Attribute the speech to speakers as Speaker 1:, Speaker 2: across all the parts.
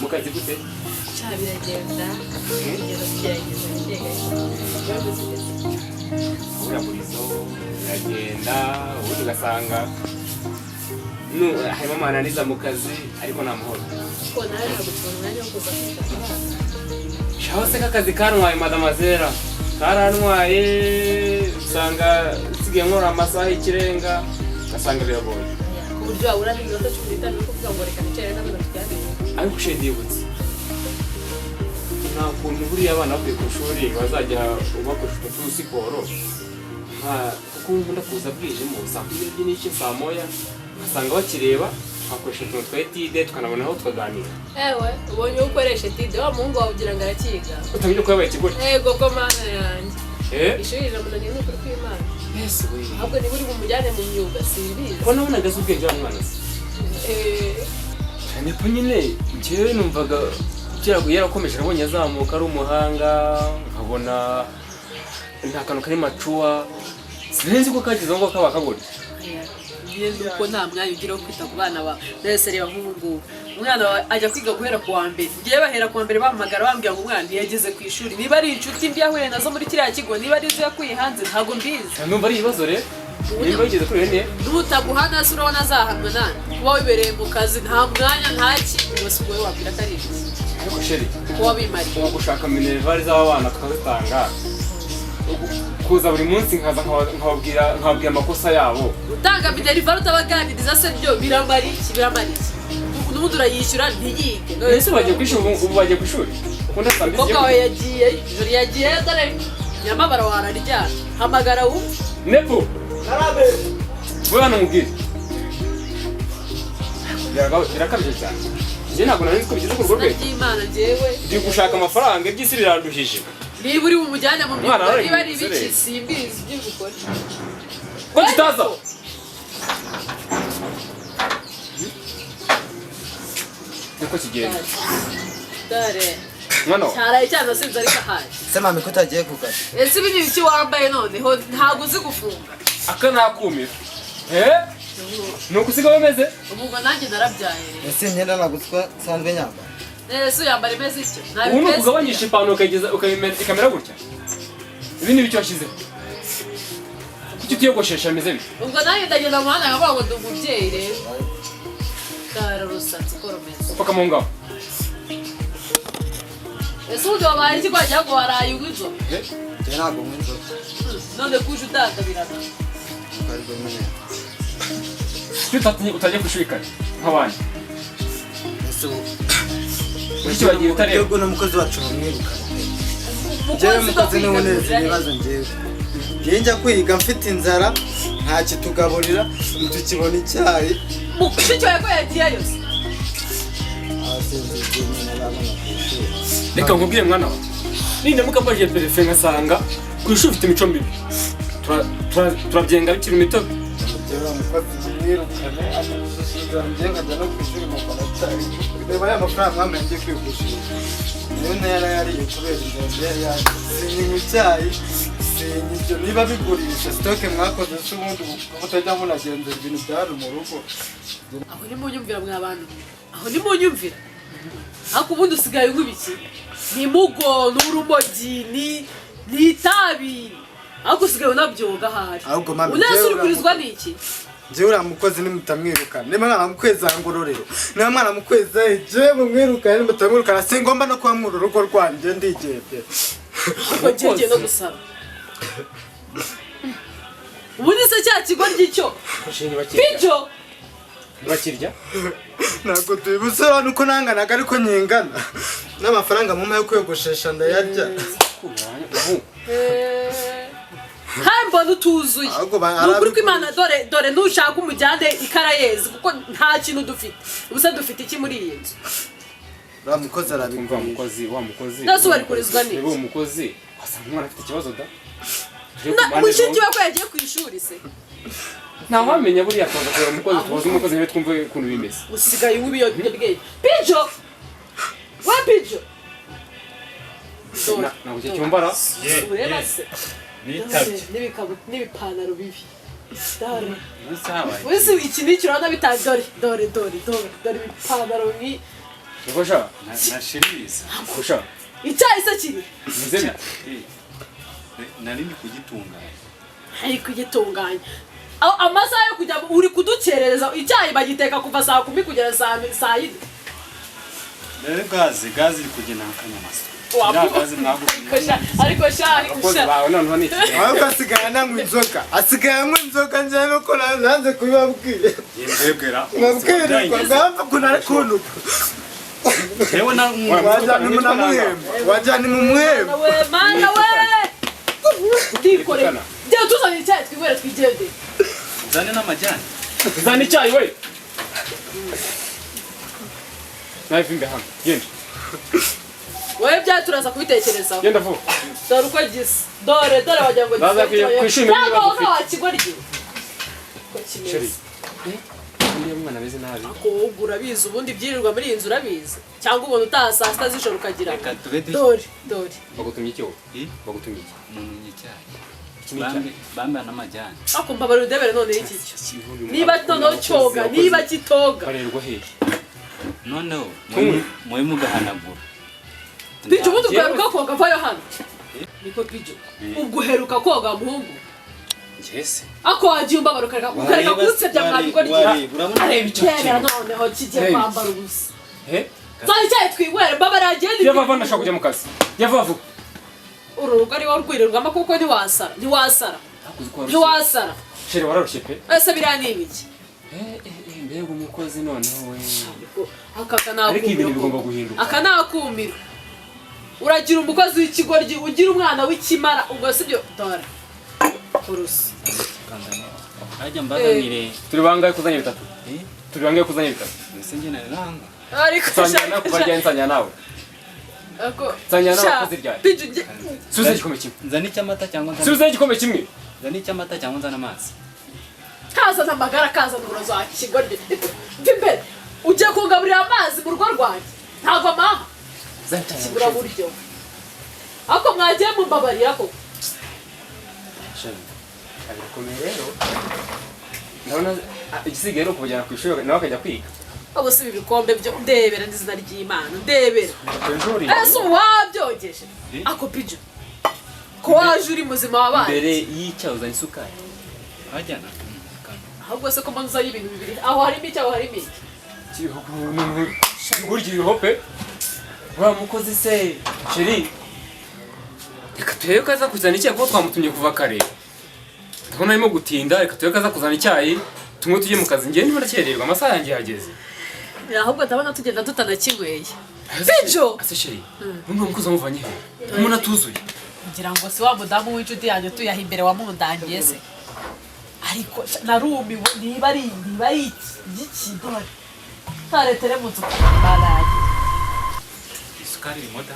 Speaker 1: Mu kazi gute?
Speaker 2: Sha, biragenda, kugeza kugerageza gake gake.
Speaker 1: Uriya murizo biragenda, ubundi ugasanga harimo amananiza mu kazi, ariko ni amahoro.
Speaker 2: Kuko nawe ntabwo tubona umwanya wo kuza kwita ku bana.
Speaker 1: Shaho se k'akazi kantwaye, madamazera, karantwaye, usanga nsigaye nkora amasaha y'ikirenga, ugasanga biragoye.
Speaker 2: Ku buryo wabura n'iminota 15 yo kuvuga ngo reka nicare n'abana tuganire.
Speaker 1: Ariko ushe, ndibutse, nta kuntu buriya abana bavuye ku ishuri bazajya bakoresha utwo siporo, nka kuko nkunda kuza bwijemo saa 12 n'igice, saa 1, ngasanga bakireba, twakoresha utuntu twa étude, tukanabonaho tukaganira.
Speaker 2: Ewe, ubonye uko ukoresha étude, wa muhungu wawe ugira ngo arakiga.
Speaker 1: Utamenya ko yabaye ikigoryi.
Speaker 2: Ego ko Mana yanjye!
Speaker 1: Eh.
Speaker 2: Ishuri riramunaniye, ni ukuri kw'Imana.
Speaker 1: Yesu we!
Speaker 2: Ahubwo niba uri bumujyane mu myuga, simbizi.
Speaker 1: Ko nabonaga azi ubwenge wa mwana se?
Speaker 2: Eh.
Speaker 1: Cyane ko nyine njyewe numvaga yarakomeje, nabonye azamuka ari umuhanga, nkabona nta kantu kari macuwa, sinzi ko kageze aho ngaho kaba kagoryi.
Speaker 2: Nyine ni uko nta mwanya ugira wo kwita ku bana bawe. Mbese reba nk'ubu ngubu umwana wawe ajya kwiga guhera ku wa mbere. Ngewe bahera ku wa mbere bampamagara bambwira ngo umwana ntiyageze ku ishuri. Niba ari inshuti mbi yahuye nazo muri kiriya kigo, niba ari izo yakuye hanze, ntabwo mbizi.
Speaker 1: Numva ari ibibazo rero nimba bigeze kuri bene.
Speaker 2: Nutaguhana se urabona azahanwa nande? Kuba wibereye mu kazi, nta mwanya, ntaki, ubwo si wowe wabwira ko ari ibiki?
Speaker 1: Ariko chérie,
Speaker 2: Kuba wabimariye.
Speaker 1: Ubu gushaka minerval z'aba bana tukazitanga, kuza buri munsi nkaza nkababwira amakosa yabo.
Speaker 2: Gutanga minerval utabaganiriza se byo biramara iki? Biramara iki? N'ubundi urayishyura ntiyige.
Speaker 1: Ese bagiye ku ishuri ubu? Ubu bagiye ku ishuri ukunda saa 2.
Speaker 2: Umukobwa wawe yagiye ijoro, yagiye, dore nyamabara wararyana, hamagara wumve.
Speaker 1: Nepo, we hano mubwire. Birakabije cyane, njye ntabwo nari nzi ko bigeze ku urwo
Speaker 2: Izina
Speaker 1: rwego.
Speaker 2: ry'Imana, njyewe
Speaker 1: Ndi gushaka amafaranga, iby'isi biranduhije.
Speaker 2: Niba uri bumujyane mu
Speaker 1: Umwana
Speaker 2: myuga,
Speaker 1: ari
Speaker 2: niba ari
Speaker 1: mu
Speaker 2: ibiki,
Speaker 1: nzerere.
Speaker 2: simbizi ibyo ubikora.
Speaker 1: Ko tutaza niko kigenda.
Speaker 2: Dore.
Speaker 1: Mwana wa
Speaker 2: Cyaraye cyanasinze, ariko ahari.
Speaker 3: Se mami, ko utagiye ku kazi?
Speaker 2: Ese ibi ni ibiki wambaye noneho? Ntabwo uzi gufunga.
Speaker 1: Aka ni akumiro, eh, ni ugusiga bameze.
Speaker 2: Ubwo nanjye narabyaye.
Speaker 3: Ese imyenda ntabwo nsanzwe nyambara?
Speaker 2: Ese uyambara imeze ityo?
Speaker 1: Ubu ni ukugabanyisha ipantaro ukayigeza ikamera gutya. Ibi ni ibiki washyizeho? Kuki utiyogoshesha bimeze bityo?
Speaker 2: Ubwo nanjye ndagenda mu muhanda nkavuga ngo ndi umubyeyi rero? Dore urusatsi uko rumeze.
Speaker 1: Paka mu ngaho.
Speaker 2: Ese ubundi wabaye iki wagira ngo waraye unywa inzoga?
Speaker 1: Eh?
Speaker 3: Njye ntabwo nywa inzoga.
Speaker 2: None kuje utandabirana?
Speaker 3: Kuko aribwo nyine.
Speaker 1: Kuki utajya ku ishuri kare nk'abandi?
Speaker 3: Ese ubu
Speaker 1: Kuki wagiye utareba?
Speaker 3: Ubwo n'umukozi wacu bamwirukana pe. Njyewe
Speaker 2: Umukozi
Speaker 3: mukozi niwe uneza ibibazo. Njyewe njya kwiga mfite inzara, nta kitugaburira, ntitukibona icyayi.
Speaker 2: Mushiki wawe ko yagiyeyo se?
Speaker 3: Abasinzi nyine abana ku ishuri.
Speaker 1: Reka nkubwire mwana wawe, nindamuka mbajije préfet ngasanga ku ishuri ufite imico mibi, turabyenga bikiri imitobe.
Speaker 3: Njyewe umukozi mwirukane, amususuza, njyewe nkajya no ku ishuri mukora icyayi. Reba ya mafaranga mwambaye ngiye kwiyogoshesha, niyo nayo yarayariye kubera inzara. Njyewe yaje sinywa icyayi, sinywa ibyo, niba bigurisha stock mwakoze se ubundi mutajya munagenzura ibintu bya hano mu rugo.
Speaker 2: Aho nimunyumvira mwa bantu, aho nimunyumvira. Ariko ubundi usigaye unywa ibiki? Ni mugo, ni urumogi, ni itabi, ariko usigaye unabyoga ahari.
Speaker 3: Ahubwo mami,
Speaker 2: Unese
Speaker 3: njyewe
Speaker 2: uri kurizwa n'iki?
Speaker 3: Njyewe uriya mukozi nimutamwirukana, niba mwana mukwezi ngororero, niba mwana mukwezi, njyewe mumwirukane. Nimutamwirukana singomba no kuba muri urugo rwanjye, ndigendera.
Speaker 2: Ahubwo ngiye ngiye no gusaba. Ubundi se cya kigo ry'icyo
Speaker 1: Ntibakirya.
Speaker 2: Pijo.
Speaker 1: Ntibakirya.
Speaker 3: Ntabwo tubibusura nuko nanganaga, ariko nyingana n'amafaranga mumpa yo kwiyogoshesha ndayarya.
Speaker 2: Kandi mbona utuzuye.
Speaker 3: Ahubwo
Speaker 2: Ni ukuri kw'Imana, dore dore, nushaka umujyane ikarayezi, kuko nta kintu dufite. Ubusa dufite iki muri iyi nzu?
Speaker 3: Uriya mukozi
Speaker 1: Umva
Speaker 3: arabigurisha.
Speaker 1: Mukozi wa mukozi.
Speaker 2: Nase bari kurizwa n'iki?
Speaker 1: Niba uwo mukozi wasanga umwana afite ikibazo da. Tujye ku
Speaker 2: Na
Speaker 1: mpande
Speaker 2: mushiki
Speaker 1: zombi.
Speaker 2: we ko yagiye ku ishuri se?
Speaker 1: Ntawamenya, buriya tuza kureba umukozi, tubaze umukozi niwe twumve ukuntu bimeze.
Speaker 2: Usigaye unywa ibiyobyabwenge, Pijo, we Pijo.
Speaker 1: Ntabwo icyo cyumba ra.
Speaker 2: Ureba se?
Speaker 4: Nitabye.
Speaker 2: N'ibipantaro bibi, dore.
Speaker 4: Umunsi habaye.
Speaker 2: Wese iki n'iki urabona bitari? Dore dore dore dore dore ibipantaro. Ni
Speaker 1: Niko sha.
Speaker 4: Na shiriza.
Speaker 1: Kusha.
Speaker 2: Icyayi se kiri?
Speaker 1: Meze bite?
Speaker 4: Nari ndi kugitunganya.
Speaker 2: Ari kugitunganya. Amasaha yo kujya uri kudukerereza, icyayi bagiteka kuva saa 10 kugera saa 4.
Speaker 4: Rero gaze iri kugenda nk'akanyamasyo. Iriya gaze mwaguze.
Speaker 2: Ariko sha, ariko
Speaker 1: Abakozi
Speaker 2: sha.
Speaker 1: bawe noneho ni iki?
Speaker 3: Ahubwo asigaye ananywa inzoga, asigaye anywa inzoga. Njyewe nuko nanze kubibabwira.
Speaker 4: Yembwebwera.
Speaker 3: Mwabwirwa ngamba ukuntu ari kuntuka.
Speaker 4: Yewe na
Speaker 3: Wajyana munamuhemba, wajyana mumuhemba.
Speaker 2: We mana we! Utikoreye. Jya tuzanye icyayi twinywere twigendere.
Speaker 4: Nzane n'amajyane.
Speaker 1: Zana icyayi we. Nawe vimbe hano. Genda.
Speaker 2: Wowe byayi turaza kubitekerezaho.
Speaker 1: Genda vuba.
Speaker 2: Dore uko gisa. Dore dore wagira ngo
Speaker 1: Baza
Speaker 2: gisa.
Speaker 1: kwishimira
Speaker 2: Ntabwo
Speaker 1: ibibazo ufite.
Speaker 2: wa kigoryi. Uko kimeze.
Speaker 1: Sheri. Uriya mwana ameze nabi.
Speaker 2: Ahubwo urabizi, ubundi ibyirirwa muri iyi nzu urabizi. Cyangwa ubona utaha saa 6 z'ijoro ukagira.
Speaker 4: Reka tube du.
Speaker 2: Dore dore.
Speaker 1: Bagutumye iki wowe? Bagutumye iki?
Speaker 4: Munumye icyayi.
Speaker 1: Iki ni icyayi.
Speaker 4: Bambe n'amajyane.
Speaker 2: Ako mbabara udebere none iki cyo. Niba noneho cyoga, niba kitoga.
Speaker 1: Barerwa hehe?
Speaker 4: Noneho mwe mugahanagura.
Speaker 2: Pijo, ubundi ugaheruka koga vayo hano. Niko Pijo. Ubwo uheruka koga muhungu.
Speaker 4: Njese.
Speaker 2: Ako wagiye umbabara ukareka kunsebya mwabigoryi.
Speaker 4: Urabona
Speaker 1: Areba icyo
Speaker 2: Kera noneho kigiye kwambara ubusa.
Speaker 1: He?
Speaker 2: Zana icyayi twinywere, mbabara yagenda.
Speaker 1: Yava vuba, ndashaka kujya mu kazi. Yava vuba.
Speaker 2: Uru rugo ari wowe urwirirwamo kuko ntiwasara, ntiwasara.
Speaker 1: Hakuze ko warushye.
Speaker 2: Ntiwasara.
Speaker 1: Sheri wararushye pe.
Speaker 2: Ese biriya ni ibiki?
Speaker 1: Mbega umukozi noneho we.
Speaker 2: Aka ni
Speaker 1: Ariko ibintu bigomba
Speaker 2: akumiro.
Speaker 1: guhinduka.
Speaker 2: Aka ni akumiro. Uragira umukozi w'ikigoryi, ugira umwana w'ikimara, ubwo sibyo dore. Urusi.
Speaker 4: Hajya mbazanire.
Speaker 1: Turi bangahe kuzanya bitatu? Turi bangahe kuzanya bitatu?
Speaker 4: Mbese njye naranga.
Speaker 2: Ariko
Speaker 1: Nsangira nawe kuva ryari, nsangira nawe.
Speaker 2: Ako.
Speaker 1: Nsangira nawe abakozi ryari.
Speaker 2: Pijo,
Speaker 1: Subiza igikombe kimwe.
Speaker 4: Nzane icy'amata cyangwa nzane.
Speaker 1: Subiza igikombe kimwe.
Speaker 4: Nzane icy'amata cyangwa nzane amazi.
Speaker 2: Kazana amagara, kazana uburozi wa kigoryi. Imbere. Ugiye kungaburira amazi mu rugo rwanjye. Ntabwo amaha. Kibura buryo. Ako mwagiye mumbabarira koko.
Speaker 1: Sheri. Birakomeye rero. Ndabona igisigaye ari ukubajyana ku ishuri nawe akajya kwiga.
Speaker 2: Ubu si ibi bikombe byo ndebera n'izina ry'Imana ndebera.
Speaker 1: Ku ishuri.
Speaker 2: Ese ubu wabyogeje? Ako Pijo. Ko waje uri muzima wabaye.
Speaker 1: Mbere y'icyayi uzana isukari.
Speaker 4: Hajya na.
Speaker 2: Ahubwo se ko mbona uzanye ibintu bibiri. Aho harimo icyayi, aho harimo iki?
Speaker 1: Burya iriho pe. Wa mukozi se. Sheri. Reka turebe ko aza kuzana icyayi kuko twamutumye kuva kare. Ndabona arimo gutinda, reka turebe ko aza kuzana icyayi. Tumwe tujye mu kazi, njye niba ndakererwa amasaha yanjye yageze.
Speaker 2: Ahubwo ndabona tugenda tutanakinyweye. Pijo!
Speaker 1: Ase Sheri, uno mukozi wamuvanye he? Umuntu atuzuye.
Speaker 2: Ngira ngo si wa mudamu w'inshuti yanjye tuyaha imbere wamundangiye se. Ariko narumiwe, niba ari iki dore. Ntaretere mu nzu baraye.
Speaker 4: Isukari irimo da.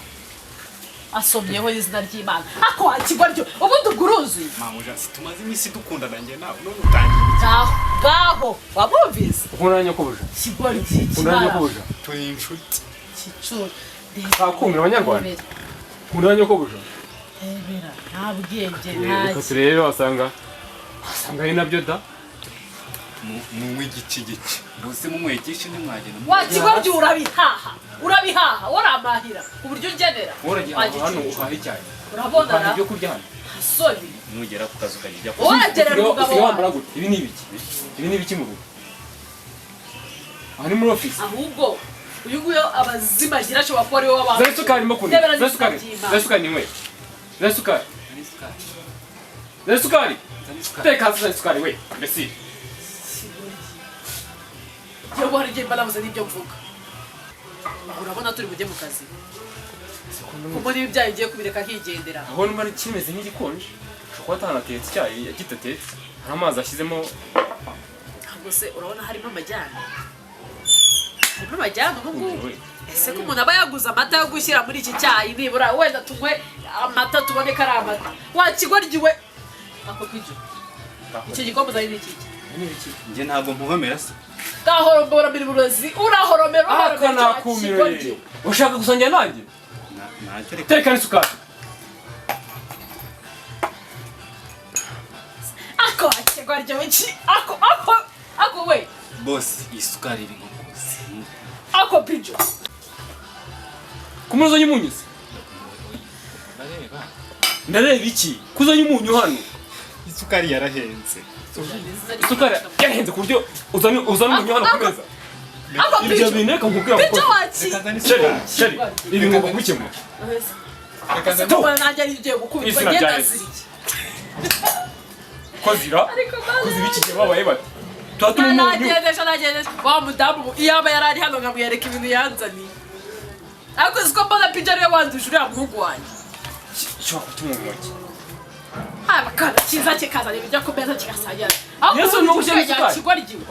Speaker 2: Asomyeho izina ry'Imana. Ako wakigoryo, ubundi ubwo uruzuye.
Speaker 4: Mamuja, situmaze iminsi dukundana njye nawe none utangiye.
Speaker 2: Ngaho, ngaho, wamwumvise?
Speaker 1: Ukunda nyokobuja.
Speaker 2: Kigoryi
Speaker 1: Ukunda
Speaker 2: kimara.
Speaker 1: nyokobuja.
Speaker 4: Turi inshuti.
Speaker 2: Kicura.
Speaker 1: Ntakumira abanyarwanda. Ukunda nyokobuja.
Speaker 2: Rebera, nta bwenge nta
Speaker 1: Reka turebe wasanga ari nabyo da.
Speaker 4: Munywe igice gice. Mbese munyweye igice ntimwagenda.
Speaker 2: Wa kigoryi urabihaha, urabihaha, waramahira ku buryo ugenera.
Speaker 1: Woragiye hano uhaha icyayi.
Speaker 2: Urabona
Speaker 1: Uhaha
Speaker 2: ra?
Speaker 1: ibyo kurya hano.
Speaker 2: Soni.
Speaker 4: Nugera ku kazi ukajya ujya ku.
Speaker 2: Woragerera umugabo
Speaker 1: Usigaye wambara
Speaker 2: wawe.
Speaker 1: gute? Ibi ni ibiki? Ibi ni ibiki mu rugo? Aha ni muri office.
Speaker 2: Ahubwo uyu nguyu abazima agira ashobora kuba ariwe w'abantu.
Speaker 1: Zana isukari ndimo kunywa.
Speaker 2: Ndebera
Speaker 1: Zana isukari.
Speaker 2: n'izina
Speaker 1: Zana isukari ninyweye. Zana isukari. Zana isukari. Teka hasi zana isukari we. Mbese.
Speaker 2: Yewe hari igihe mba nabuze n'ibyo mvuga. Urabona turi bujye mu kazi. Kuko niba ibyayi ugiye kubireka akigendera.
Speaker 1: Aho numva ari kimeze nk'igikonje. Ushobora kuba atanatetse icyayi kidatetse. Hari amazi ashyizemo.
Speaker 2: Ntabwo se urabona harimo amajyane? Harimo amajyane ubu ngubu. Ese ko umuntu aba yaguze amata yo gushyira muri iki cyayi nibura wenda tunywe amata tubone ko ari amata. Wa kigoryi we. Ako Pijo. Icyo gikombe uzanye ni iki?
Speaker 4: Njye ntabwo mpuhomera se.
Speaker 2: Gahorombora uburozi urahoromera
Speaker 1: Aka
Speaker 2: uhoromera
Speaker 1: nakumiro. Ushaka gusangira nanjye?
Speaker 4: Ntacyo reka.
Speaker 1: Teka n'isukari.
Speaker 2: Ako wakigoryi we ako ako ako we.
Speaker 4: Boss, isukari iri nko kuzimu.
Speaker 2: Ako Pijo.
Speaker 1: Kumwe uzanye umunyu se?
Speaker 4: Bareba.
Speaker 1: Ndareba iki? Kuzanye umunyu hano.
Speaker 4: Isukari yarahenze.
Speaker 1: Isukari yahenze ku buryo uzana umunyu hano ku meza.
Speaker 2: Ako
Speaker 1: Ibyo
Speaker 2: Pijo.
Speaker 1: bintu reka nkubwire
Speaker 2: Pijo
Speaker 1: abakozi.
Speaker 2: waki.
Speaker 4: Reka nzane
Speaker 1: Sheri,
Speaker 4: isukari.
Speaker 1: sheri, ibi ngomba kubikemura.
Speaker 4: Reka nzane
Speaker 2: Tubona nanjye ari ugiye gukubitwa
Speaker 1: Izina
Speaker 2: ngenda
Speaker 1: rya Yesu.
Speaker 2: zirya.
Speaker 1: Kozira,
Speaker 2: Ariko bana.
Speaker 1: kozi b'iki gihe babaye bate? Tuba turi umunyu.
Speaker 2: Nagendesha nagendesha wa mudamu ubu iyo aba yari ari hano nkamwereka ibintu yanzaniye. Ariko uzi ko mbona Pijo ariwe wanduje uriya muhungu wanjye.
Speaker 1: Ushobora kutuma mu ntoki.
Speaker 2: Haba kana cyiza kikazana ibiryo ku meza kigasangira. Aho
Speaker 1: Yesu, ni ugushyira isukari.
Speaker 2: Kigoryiwe.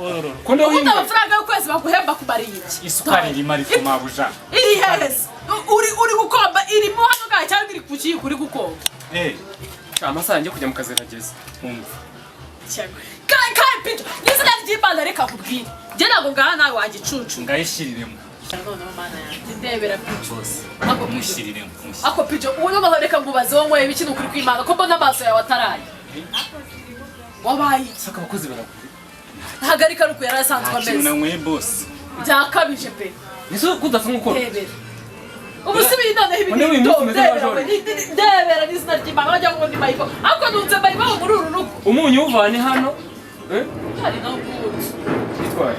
Speaker 1: Ko ndabona
Speaker 2: Ubundi
Speaker 1: imwe.
Speaker 2: amafaranga y'ukwezi baguhemba kumariye iki?
Speaker 4: Isukari irimo ariko mabuja.
Speaker 2: Iri hehe se? Uri gukomba irimo hano ngaha cyangwa iri ku kiyiko uri gukomba?
Speaker 4: Eh,
Speaker 1: Amasaha yanjye yo kujya mu kazi arageze.
Speaker 4: umva.
Speaker 2: Kai kai Pijo, n'izina ry'Imana reka nkubwire. Njye ntabwo ngaha nawe wagicucu.
Speaker 4: Ngayishyiriremo.
Speaker 2: Noneho Mana yanjye ndebera Pijo.
Speaker 4: Bose.
Speaker 2: Ako Pijo.
Speaker 4: Mushyiriremo. Mushyirire.
Speaker 2: Ako Pijo, ubu noneho reka nkubaze wowe wanyweye ibiki ni ukuri kw'Imana ko mbona amaso yawe ataraye. Wabaye iki?
Speaker 1: Saka abakozi baragura.
Speaker 2: Ntabwo ariko ari uku yari asanzwe
Speaker 4: Nta kintu
Speaker 2: ameze.
Speaker 4: nanyweye bose.
Speaker 2: Byakabije pe.
Speaker 1: Ese kudasa nk'ukora.
Speaker 2: Ndebera. Ubu si ibintu noneho ibi
Speaker 1: None uyu munsi umeze nka
Speaker 2: ndebera we,
Speaker 1: Jolly.
Speaker 2: ndebera n'izina ry'Imana wagira ngo ni Mayibo. Ariko nunze Mayibo muri uru rugo.
Speaker 1: Umunyu uvane hano. Eh?
Speaker 2: Hari naho ubundi.
Speaker 1: Bitwaye.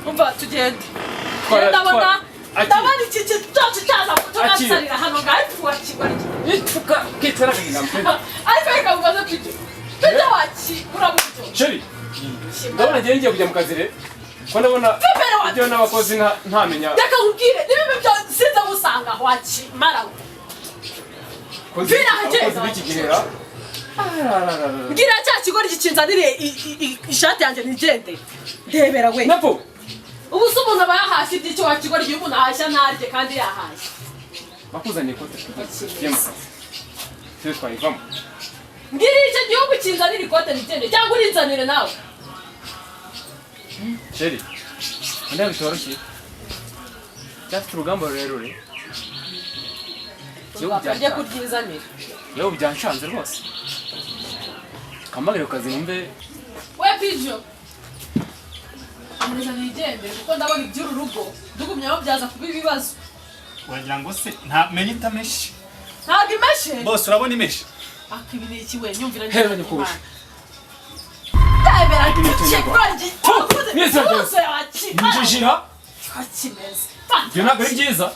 Speaker 2: Umva tugende.
Speaker 1: Twara-
Speaker 2: Ndabona
Speaker 1: twara- Akira.
Speaker 2: ndabona iki kintu cyacu cyaza
Speaker 1: Akira.
Speaker 2: kutugasarira hano ngaho ariko wakigoryi.
Speaker 1: Ipfuka kicara kagenda mpe.
Speaker 2: Ariko reka nkubaze Pijo. Pijo wakigura buryo.
Speaker 1: Sheri, ndabona ngiye ngiye kujya mu kazi rero. Ko ndabona
Speaker 2: Pepera wa-
Speaker 1: ibyo n'abakozi ntamenya.
Speaker 2: Reka nkubwire niba ibi byo sinza gusanga wakimara.
Speaker 1: Kozi
Speaker 2: Vira hagenda.
Speaker 1: abakozi b'iki gihe ra. Ararararara.
Speaker 2: Mbwira cya kigoryi kinzanire ishati yanjye nigende. Ndebera we.
Speaker 1: Napo.
Speaker 2: Ubu se umuntu aba yahashye iby'icyo wakigoryi iyo umuntu ahashya ntarye kandi yahashye.
Speaker 1: Bakuzaniye ikote tugiye mu kazi. Twe twayivamo.
Speaker 2: Mbwira icyo gihugu kinzanire ikote nigende cyangwa urinzanire nawe.
Speaker 1: Sheri, ndabona bitoroshye. Cyafite urugamba rurerure. Yewe
Speaker 2: Njye
Speaker 1: byanshanze.
Speaker 2: kuryizanira.
Speaker 1: Yewe byanshanze rwose. Kamagare ku kazi numve
Speaker 2: We Pijo. Nkomeza nigende kuko ndabona iby'uru rugo dugumyaho byaza kuba ibibazo.
Speaker 4: Wagira ngo se nta menya itameshe.
Speaker 2: Ntabwo imeshe.
Speaker 4: Bose urabona imeshe.
Speaker 2: Aka ibi ni iki we nyumvira
Speaker 1: Hera nyakubahwa.
Speaker 2: Ndebera
Speaker 1: Ibi ni ikinyarwanda.
Speaker 2: ikigoryi.
Speaker 1: Mwese
Speaker 2: Amaso yawe akimara.
Speaker 1: Njijira.
Speaker 2: Kimeze.
Speaker 1: Ibyo ntabwo ari byiza.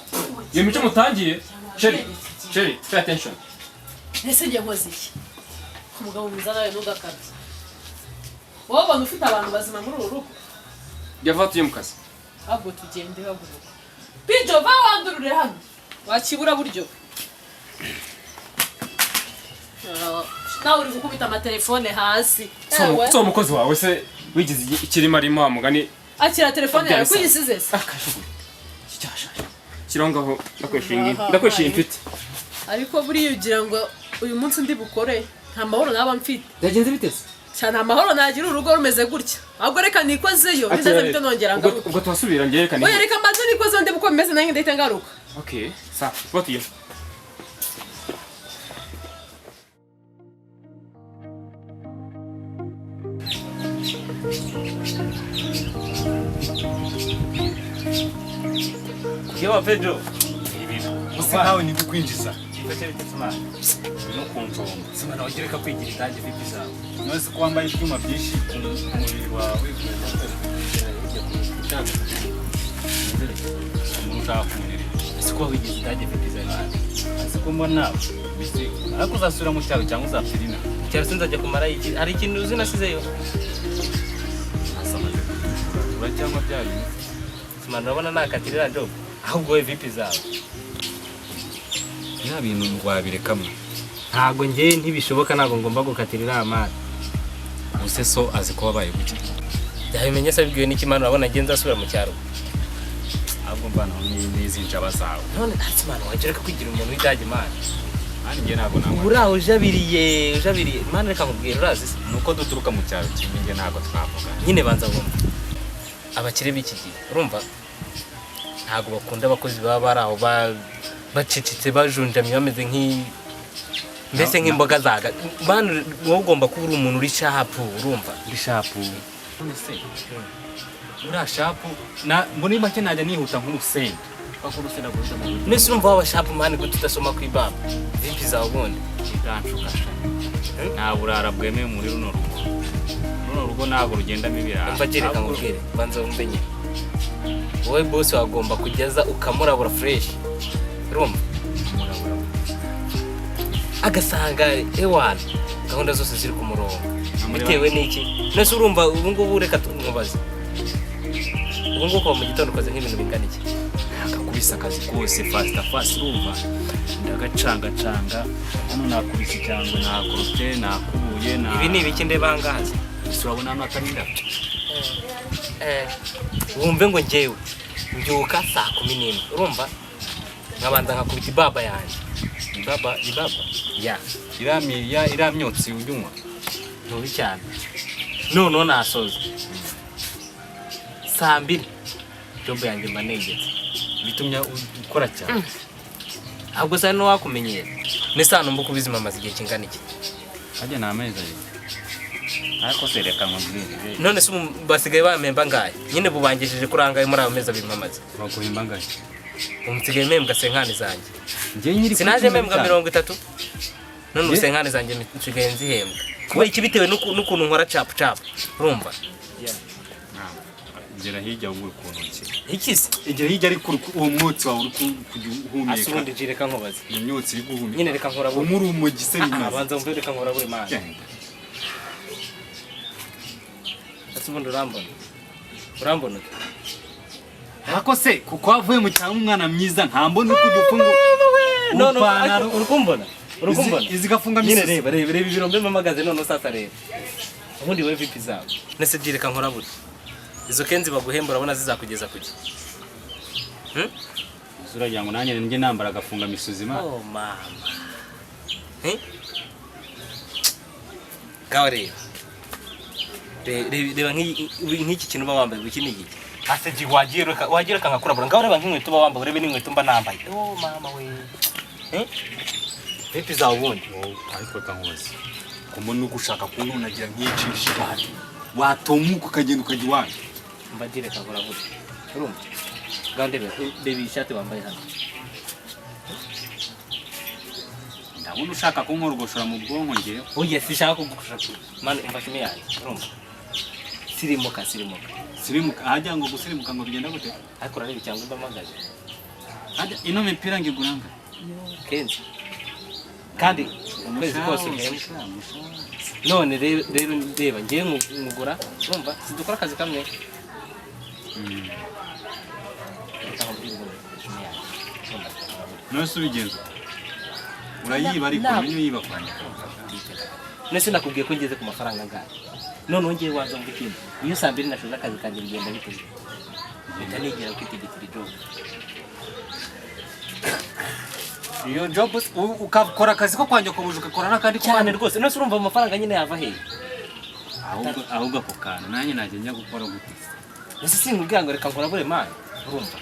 Speaker 1: Iyo mico mutangiye. Sheri, Sheri, pay attention.
Speaker 2: Ese njye nkoze iki? Umugabo mwiza nawe ntugakabye. Wowe ubona ufite abantu bazima muri uru rugo.
Speaker 1: Yava tuye mu kazi.
Speaker 2: Ahubwo tugende haguruka. Pijo va wandurure hano. Wakibura buryo. Nawe uri gukubita amatelefone hasi. Ewe.
Speaker 1: So umukozi wawe se wigize ikirimo arimo wa mugani.
Speaker 2: Akira telefone yawe
Speaker 1: Byahise.
Speaker 2: kuyisize se.
Speaker 1: Akashugu. Iki cyashaje. Shyiraho ngaho ndakoresha iyi ngiyi. Ndakoresha iyi mfite.
Speaker 2: Ariko buriya ugira ngo uyu munsi ndi bukore nta mahoro naba mfite.
Speaker 1: Byagenze bite se?
Speaker 2: Cyane amahoro nagira urugo rumeze gutya. Ahubwo reka nikozeyo nindaza bite nongera
Speaker 1: Ubwo
Speaker 2: ngaruka.
Speaker 1: ubwo tuhasubira njye reka
Speaker 2: Oya
Speaker 1: nihe.
Speaker 2: reka mbanze nikozeyo ndebe uko bimeze nanjye ndahita ngaruka.
Speaker 1: Okay, sawa. Tuba tugiye.
Speaker 5: Yewe Pedro.
Speaker 4: Use nkawe ni kukwinjiza.
Speaker 5: Ifashe bite Simana?
Speaker 4: No kunjomba.
Speaker 5: Simana wongere kwigira itange vipi zawe.
Speaker 4: None ko wambaye ibyuma byinshi ku mubiri wawe umuntu ushaka kunyerera.
Speaker 5: Ese ko wigize itange vipi zawe?
Speaker 4: Ese ko mbona bise ariko uzasubira mu cyaro cyangwa uzapfira inaha.
Speaker 5: Cyaro sinzajya kumara iki? Hari ikintu uzi nasizeyo?
Speaker 4: Asa amaze kutura cyangwa bya bintu.
Speaker 5: Simana urabona nakatirira job. Ahubwo we vipi zawe?
Speaker 4: Bya bintu wabirekamwe.
Speaker 5: Ntago njye ntibishoboka ntago ngomba gukatirira amara.
Speaker 4: Use so azi ko wabaye gutya.
Speaker 5: Byabimenye se abibwiwe n'iki Mana urabona njye nzasubira mu cyaro.
Speaker 4: Ahubwo mvanaho n'izi njaba zawe.
Speaker 5: None Simana wongere kwigira umuntu w'idage Mana.
Speaker 4: Kandi njye ntabwo nanywa.
Speaker 5: Uraho ujabiriye ujabiriye Mana reka nkubwire urazi se?
Speaker 4: Nuko duturuka mu cyaro kimwe njye ntabwo twavuga.
Speaker 5: Nyine banza wumve. Abakire b'iki gihe urumva ntabwo bakunda abakozi baba bari aho bacecetse bajunjamye bameze nk'i mbese nk'imboga zaga. Mana wowe ugomba kuba uri umuntu uri shapu urumva.
Speaker 4: Uri shapu. None se uriya shapu na muri make najya nihuta nk'urusenda. Bakuru sinaguhisha mu buryo.
Speaker 5: Nese urumva waba sharp man gute udasoma ku ibaba? Vipi zawe ubundi?
Speaker 4: Iranshukasha. Nta burara bwemewe muri runo rugo. Runo rugo ntabwo rugendamo ibirara.
Speaker 5: Umva, kereka nkubwire, banza wumve nyine. Wowe boss wagomba kugeza ukamurabura fresh, urumva, agasanga ewana gahunda zose ziri ku murongo. Bitewe n'iki? Nese urumva ubu ngubu, reka nkubaze, ubu ngubu kuva mu gitondo ukoze nk'ibintu bingana iki?
Speaker 4: Nakakubise akazi kose fasta fast, urumva, ndagacangacanga hano, nakubise icyangwe, nakorotse, nakubuye na
Speaker 5: Ibi ni ibiki ndeba ahangaha se?
Speaker 4: Ese urabona hano hatari indabyo?
Speaker 5: Wumve ngo njyewe mbyuka saa 11, urumva, nkabanza nkakubita ibaba yanjye.
Speaker 4: Ibaba, ibaba?
Speaker 5: Ya.
Speaker 4: Iriya myotsi ujya unywa?
Speaker 5: Ntubi cyane. Noneho nasoza saa 2, job yanjye mba negetse.
Speaker 4: Bitumye ukora cyane.
Speaker 5: Ahubwo se hari n'uwakumenyera? Mbese hano mba kubizima amaze igihe kingana iki?
Speaker 4: Hajya ni amezi 2, ariko se reka nkubwire.
Speaker 5: None se ubu basigaye bampemba angahe nyine? Bubangejeje kuri angahe muri ayo mezi 2 mpamaze?
Speaker 4: Baguhemba angahe?
Speaker 5: Ubu nsigaye mpembwa cinquante zanjye.
Speaker 4: Njye nyiri
Speaker 5: Sinaje mpembwa 30, none ubu
Speaker 4: Ye-
Speaker 5: cinquante zanjye nsigaye nzihembwa. Kubera iki? Bitewe n'ukuntu nkora capu capu, urumva.
Speaker 4: Gera hirya wowe ukuntu ki.
Speaker 5: Iki se?
Speaker 4: Igera hirya, ariko uwo mwotsi wawe uri kujya
Speaker 5: Ase
Speaker 4: uhumeka.
Speaker 5: ubundi nji reka nkubaze.
Speaker 4: Ni imyotsi iri guhumeka.
Speaker 5: Nyine reka nkora buri.
Speaker 4: Umuri umugi se bimaze.
Speaker 5: Abanza wumve, reka nkora buri mana.
Speaker 4: Genda.
Speaker 5: Ase ubundi urambona, urambona ute?
Speaker 4: Ariko se kuko wavuye mu cyaro umwana mwiza, nta mbona uko ujya upfa ngo
Speaker 5: No, no.
Speaker 4: ipantaro.
Speaker 5: Ariko uri kumbona, uri kumbona?
Speaker 4: Izi gafunga
Speaker 5: Nyine
Speaker 4: misusi.
Speaker 5: reba, reba, reba ibirombe mpamagaze. None sasa reba ubundi wowe, vipi zawe? Nese ji reka nkora buri. Izo kenzi baguhemba urabona zizakugeza kuki?
Speaker 4: Ese uragira ngo nanjye njye nambara agafunga misuzi ma?
Speaker 5: Oh mama. Eh? Ngaho reba. Reba nk'iki kintu uba wambaye, iki ni igiki? Ase ji wagiye reka nkakurabura. Ngaho reba nk'inkweto uba wambaye, urebe n'inkweto mba nambaye. Oh mama we. Eh? Vipi zawe ubundi?
Speaker 4: Ariko reka nkubaze, kumbona uri gushaka kuntunagira nkicisha ibati, watumuka ukagenda ukajya iwanyu.
Speaker 5: Mba ji reka nkurabura. Urumva? Ngaho ndebe, reba iyi shati wambaye hano.
Speaker 4: Ndabona ushaka kunkorogoshora mu bwonko ngewe.
Speaker 5: Oya, sishaka kugusha. Man, umva shimi yanjye. Urumva? Sirimuka, sirimuka.
Speaker 4: Sirimuka ahajya ngo gusirimuka ngo bigenda gute?
Speaker 5: Ariko urareba cyangwa mbamagaje.
Speaker 4: Hajya ino mipira ngigura nga?
Speaker 5: Kenzi. Kandi ukwezi kose uhembwa. None rero, rero reba, ngiye nkugura, urumva, sidukora akazi kamwe. Reka nkubwire ubundi, ishumi yanjye. Urumva, urabona.
Speaker 4: None se ubigenza ute? Urayiba ariko umenye uyiba kwa nyoko.
Speaker 5: None se nakubwiye ko ngeze ku mafaranga angahe? Noneho ngiye waza mva ikindi, iyo saa 2 nashoje akazi kanjye bigenda bite? Mpita nigira kwitegekera ijob.
Speaker 4: Iyo job ukakora akazi ko kwa nyoko buje, ugakora n'akandi ko
Speaker 5: Cyane rwose. None se urumva amafaranga nyine yava hehe?
Speaker 4: Ahubwo ako kantu nanjye najya njya gukora gute?
Speaker 5: Ese sinkubwira ngo reka nkurabure man? Urumva,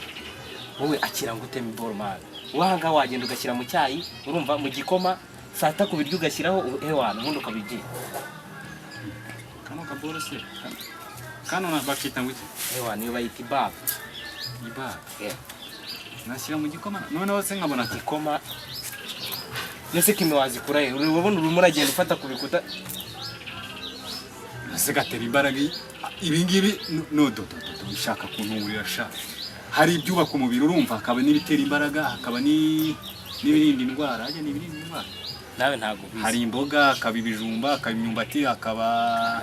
Speaker 5: wowe akira ngo uteme iboro man. Wahanga wagenda ugashyira mu cyayi, urumva, mu gikoma, saa 3 ku biryo ugashyiraho, ewana, ubundi ukabigira.
Speaker 4: Kano kaboro se kano bakita ngo iki?
Speaker 5: Ewana, iyo bayita ibaba.
Speaker 4: Ibaba?
Speaker 5: Yeah.
Speaker 4: Nashyira mu gikoma noneho se nkabona ati
Speaker 5: Igikoma. Nese kime wazikura he? Urabona urimo uragenda ufata ku bikuta.
Speaker 4: Ese gatera imbaraga ibi ngibi no do do do do, ushaka kunturira sha. Hari ibyubaka umubiri, urumva, hakaba n'ibitera imbaraga, hakaba n'ibirinda indwara. Hajya ni ibirinda indwara?
Speaker 5: Nawe ntabwo ubizi.
Speaker 4: Hari imboga, hakaba ibijumba, hakaba imyumbati, hakaba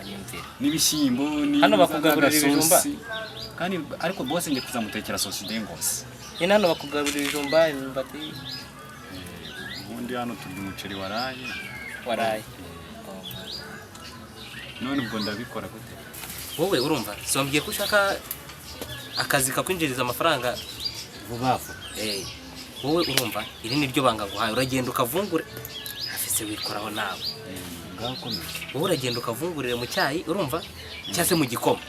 Speaker 5: Nyumvira.
Speaker 4: n'ibishyimbo
Speaker 5: Hano bakugaburira ibijumba?
Speaker 4: n'agasosi. Kandi ariko bose ngiye kuzamutekera sosi dengose.
Speaker 5: Nyine hano bakugaburira ibijumba, imyumbati?
Speaker 4: Ubundi hano turya umuceri waraye.
Speaker 5: Waraye.
Speaker 4: None ubwo ndabikora gute?
Speaker 5: Wowe urumva, si wambwiye ko ushaka akazi kakwinjiriza amafaranga?
Speaker 4: Vuba vuba.
Speaker 5: Eh, wowe urumva, iri ni ryo banga nguhaye. Uragenda ukavungure afise wikoraho nawe.
Speaker 4: Ngaho komeza.
Speaker 5: Wowe uragenda ukavungurire mu cyayi, urumva, cyangwa se mu gikoma,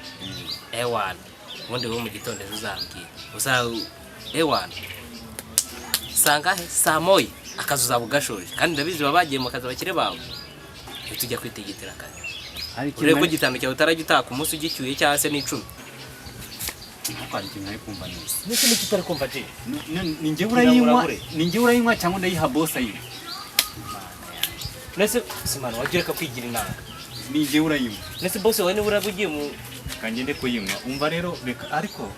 Speaker 5: ewana, ubundi wowe mu gitondo ejo uzambwira uza, ewana, sangahe? Saa 1 akazi uzaba ugashoje. Kandi ndabizi baba bagiye mu kazi abakire bawe, ntitujya kwitegekera akazi.
Speaker 4: Hari
Speaker 5: Urebe ko igitanu cyawe utarajya utaka umunsi ugicyuye cyangwa se n'icumi.
Speaker 4: Ariko hari ikintu nari kumva neza.
Speaker 5: Nese niki utari kumva, Jay?
Speaker 4: Ni njyewe urayinywa, ni njyewe urayinywa cyangwa ndayiha boss ayinywa?
Speaker 5: Nese simana wagira reka kwigira inama.
Speaker 4: Ni njyewe urayinywa.
Speaker 5: Nese boss wawe niba uraba ugiye mu
Speaker 4: Kangende kuyinywa. Umva rero, reka ariko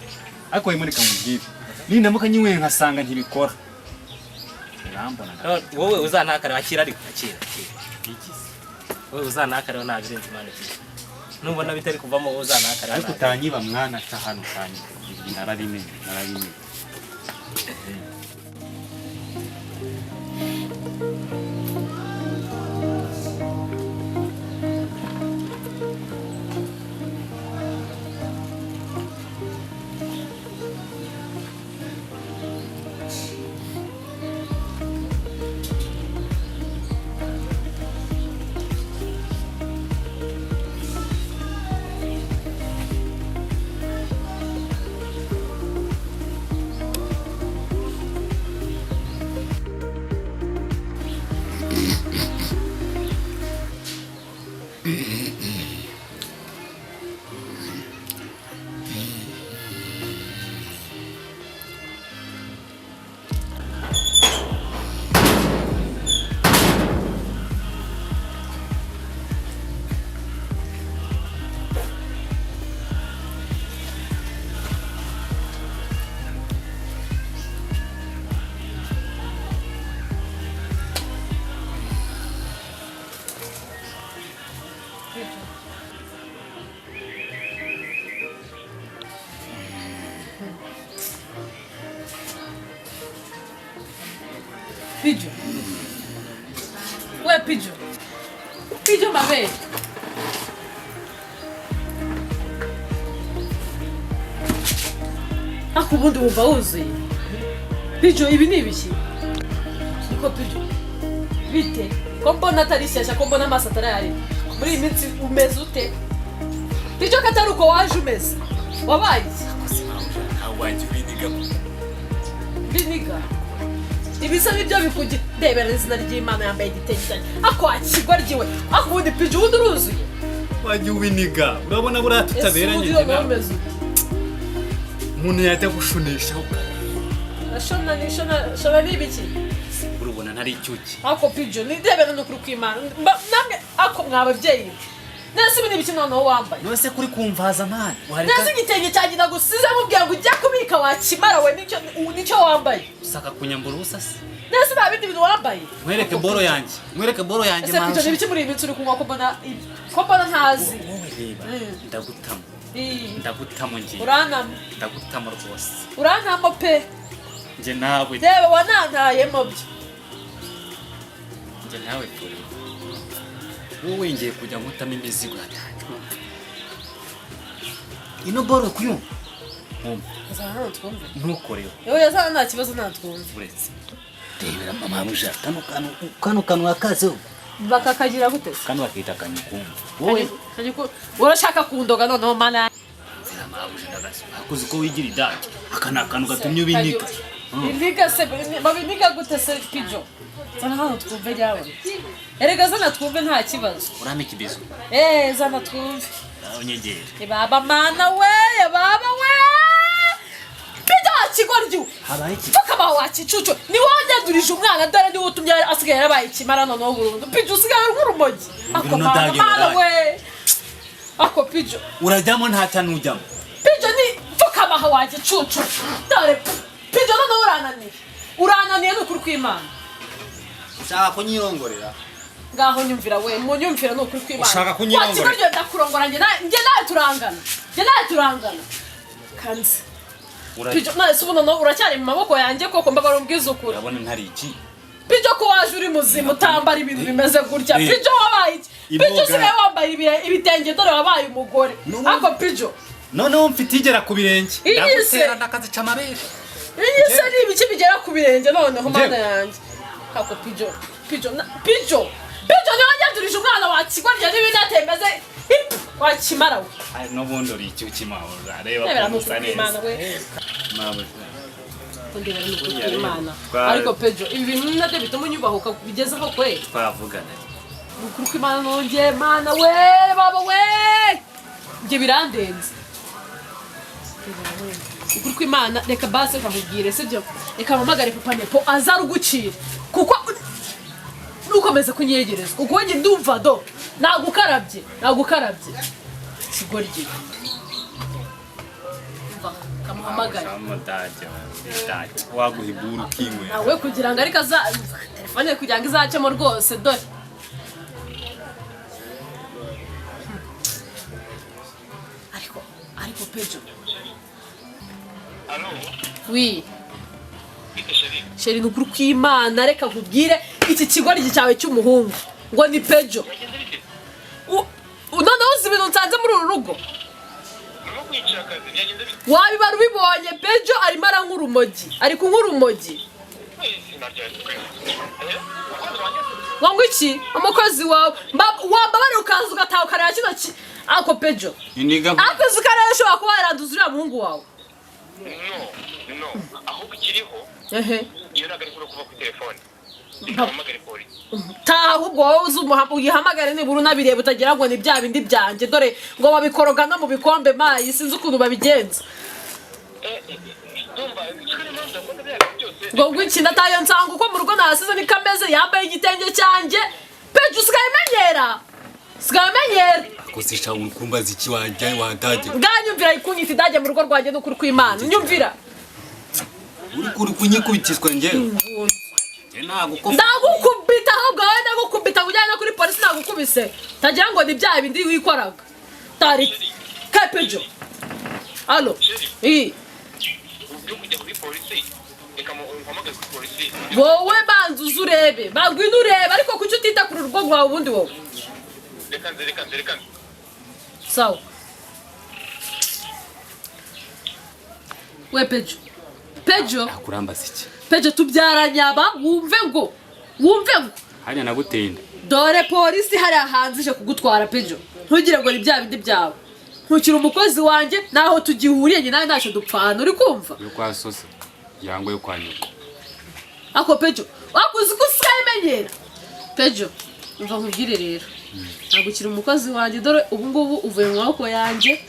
Speaker 4: wemwe reka nkubwire. Nindamuka nyinyweye nkasanga ntibikora, urambona?
Speaker 5: Wowe uzantakare, akira, ariko akira, akira. Wowe uzantakare, nta birenze Imana ikize. Nubona bitari kuvamo, wowe uzantakare.
Speaker 4: Ariko utanyiba mwana, aca hano utanyiba. Ibi narabimenye, narabimenye.
Speaker 2: Pijo. We Pijo. Pijo mabe. Ako ubundi wumva wuzuye. Pijo, ibi ni ibiki? Niko Pijo. Bite? Ko mbona atari shyashya, ko mbona amaso atarayari. Muri iyi minsi umeze ute? Pijo, ko atari uko waje umeze. Wabaye iki?
Speaker 4: Ntabwo wajya ubiniga.
Speaker 2: Biniga. Ibisa nibyo bikugira. Ndebera izina ry'Imana, yambaye igitenge cyanjye. Ako wakigwa ryiwe. Ako ubundi Pijo, ubundi uruzuye.
Speaker 4: Wajya ubiniga, urabona buriya
Speaker 2: Ese
Speaker 4: tutaberanye.
Speaker 2: ubundi
Speaker 4: Njye
Speaker 2: noneho
Speaker 4: nawe.
Speaker 2: umeze ute?
Speaker 4: Umuntu yajya gushunisha.
Speaker 2: Shona ni shona, shona ni ibiki?
Speaker 4: Urubona ntari icyuki?
Speaker 2: Ako Pijo, ni ndebera ni ukuri kw'Imana. Namwe ako mwa babyeyi. Nese ibi ni ibiki noneho wambaye?
Speaker 4: None se kuri kumvaza mani wareka?
Speaker 2: Nese igitenge cyanjye nagusize mubwira ngo ujya kubika, wakimara we, nicyo wambaye?
Speaker 4: Usaka kunyambura ubusa se?
Speaker 2: Nese nta bindi bintu wambaye?
Speaker 4: Nkwereke boro yanjye, nkwereke boro yanjye.
Speaker 2: Ese Pijo, ni ibiki muri iyi minsi uri kunywa, ko mbona ntazi?
Speaker 4: Wowe reba. Ndagutamo. Ndagutamo ngiye.
Speaker 2: Urantama.
Speaker 4: Ndagutamo rwose.
Speaker 2: Urantamo pe.
Speaker 4: Njye nawe.
Speaker 2: Reba, wanantayemo byo.
Speaker 4: Njye nawe turi wowe, ngiye kujya nkutamo imizigo yatanjye ino boro kuyumva.
Speaker 2: Zana hano twumve.
Speaker 4: Ntukoreho.
Speaker 2: Yewe, yazana, nta kibazo, nta twumve.
Speaker 4: Uretse.
Speaker 6: Rebera mama buja, kano kantu wakazeho.
Speaker 2: Bakakagira gute se?
Speaker 4: Kano bakita kanyukumva wowe.
Speaker 2: Urashaka kundoga noneho, mana.
Speaker 4: Hakuzi ko wigira idage, aka ni akantu gatumye ubinika.
Speaker 2: Iniga se babiniga gute se? Pijo, zana hano twumve ryawe. Erega zana twumve, nta kibazo.
Speaker 4: Urame ikibizo.
Speaker 2: Eh, zana twumve.
Speaker 4: Unyegere.
Speaker 2: Baba, mana we, baba we, Pijo wakigoryi.
Speaker 4: Habaye iki?
Speaker 2: Pfukama wakicucu, ni wowe wanyandurije umwana. Dore niwe utumye asigaye yarabaye ikimara noneho burundu. Pijo, usigaye nk'urumogi. Ako
Speaker 4: Ngwino
Speaker 2: mana,
Speaker 4: dage,
Speaker 2: mana
Speaker 4: waraye.
Speaker 2: we, ako Pijo.
Speaker 4: Urajyamo nta cyane ujyamo.
Speaker 2: Pijo, ni pfukama aho wagicucu. Dore Pijo, noneho urananiye, urananiye, ni ukuri kw'Imana.
Speaker 6: Ushaka kunyirongorera?
Speaker 2: Ngaho nyumvira we, munyumvira, ni ukuri kw'Imana.
Speaker 4: Ushaka kunyirongorera?
Speaker 2: Wakigoryi, ndakurongora njye nawe turangana, njye nawe turangana kanze. Pijo, none se ubu noneho uracyari mu maboko yanjye koko? Mbabara umbwize ukuri.
Speaker 4: Urabona ntari iki?
Speaker 2: Pijo, ko waje uri muzima utambara ibintu bimeze gutya? Pijo, wabaye iki? Pijo,
Speaker 4: Iboga.
Speaker 2: usigaye wambaye ibitenge, dore wabaye umugore. Ako Pijo.
Speaker 4: Noneho mfite igera ku birenge.
Speaker 2: Iyi se.
Speaker 4: Ndagutera ndakazica amabere.
Speaker 2: Iyi se ni ibiki bigera ku birenge noneho, mana
Speaker 4: Njyewe.
Speaker 2: yanjye? Ako Pijo, Pijo, Pijo, Pijo niwe wanyandurije umwana wa kigoryi n'ibindi atembeze wakimara we.
Speaker 4: Ay, n'ubundi uri icyuki mabuja, reba
Speaker 2: Ndebera
Speaker 4: ukuntu usa
Speaker 2: n'ukuri kw'Imana
Speaker 4: neza.
Speaker 2: we.
Speaker 4: Mabuja.
Speaker 2: Ndebera n'ukuri kw'Imana.
Speaker 4: Twa-
Speaker 2: Ariko Pijo, ibi bintu nabyo bituma unyubahuka bigezeho kwe.
Speaker 4: Twavugana.
Speaker 2: Ukuri kw'Imana nongeye, mana we, baba we, ibyo birandenze. Ukuri kw'Imana, reka basi nkakubwire, sibyo? Reka mpamagare papa Nepo aza arugucira, kuko nukomeza kunyegereza kuko njye ndumva do nagukarabye, nagukarabye kigoryi. Umva, kamuhamagare.
Speaker 4: Waguha iburu ukinywera.
Speaker 2: Nawe kugira ngo ariko aza telefone kugira ngo izacemo rwose, dore ariko Pejo. Wi chéri, ni ukuri kw'Imana, reka nkubwire, iki kigoryi cyawe cy'umuhungu ngo ni Pejo. Noneho uzi ibintu nsanze muri uru rugo, wabibara ubibonye. Pejo arimo aranywa urumogi, ari kunywa urumogi. Ngo iki umukozi wawe wambabare ukaza ugataha ukareba kino ki ako Pejo.
Speaker 4: Iniga.
Speaker 2: Ariko uzi ko ariyo ushobora kuba waranduza uriya muhungu wawe.
Speaker 7: No, ahubwo ikiriho,
Speaker 2: Ehe.
Speaker 7: iyo ntabwo ari kuva kuri telefone, mpamagare polisi.
Speaker 2: Taha ahubwo wowe uzi uyihamagare nibura unabireba, utagira ngo ni bya bindi byanjye, dore ngo babikoroga no mu bikombe mayi, sinzi ukuntu babigenza.
Speaker 7: Ndumva niyo mpamvu ndakunda bya bintu byose.
Speaker 2: Ngo iki ndatayo nsanga uko mu rugo nahasize niko ameze, yambaye igitenge cyanjye. Pejo, usigaye umenyera, usigaye umenyera.
Speaker 4: Kuzisha ukumbaza iki wajya wadage?
Speaker 2: Bwanyumvira ikunyita idage mu rugo rwanjye, n'ukuri kw'Imana, nyumvira.
Speaker 4: Uri kuri kunyikubitiswa njyewe. Njye ntabwo
Speaker 2: Ndagukubita ahubwo wowe, ndagukubita ngo ujyane no kuri polisi, nagukubise tagira ngo ni bya bindi wikoraga tari ka Pejo. Alo i
Speaker 7: Byo kujya kuri polisi, reka mpamagare kuri polisi.
Speaker 2: Wowe banza uze urebe, bagwina urebe, ariko kuki utita ku rugo rwawe ubundi wowe?
Speaker 7: Reka nze, reka nze, reka nze.
Speaker 2: Sawa. We Pejo, Pejo.
Speaker 4: Kurambaza iki?
Speaker 2: Pejo, tubyaranye aba, wumve ngo, wumve ngo.
Speaker 4: Hanya naguteye inda.
Speaker 2: Dore polisi hariya hanze ije kugutwara Pejo, ntugire ngo ni bya bindi byawe. Ntukiri umukozi wanjye, naho tugihuriye njye nawe ntacyo dupfana, uri kumva?
Speaker 4: Yo kwa sose yango yo kwa nyoko.
Speaker 2: Ako Pejo, wakuzi ko usigaye umenyera. Pejo, umva nkubwire rero, ntabwo ukiri umukozi wanjye, dore ubu ngubu uvuye mu maboko yanjye,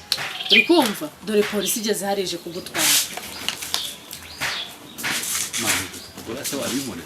Speaker 2: uri kumva? Dore polisi igeze hariya ije kugutwara.
Speaker 4: Mani, se wabibona.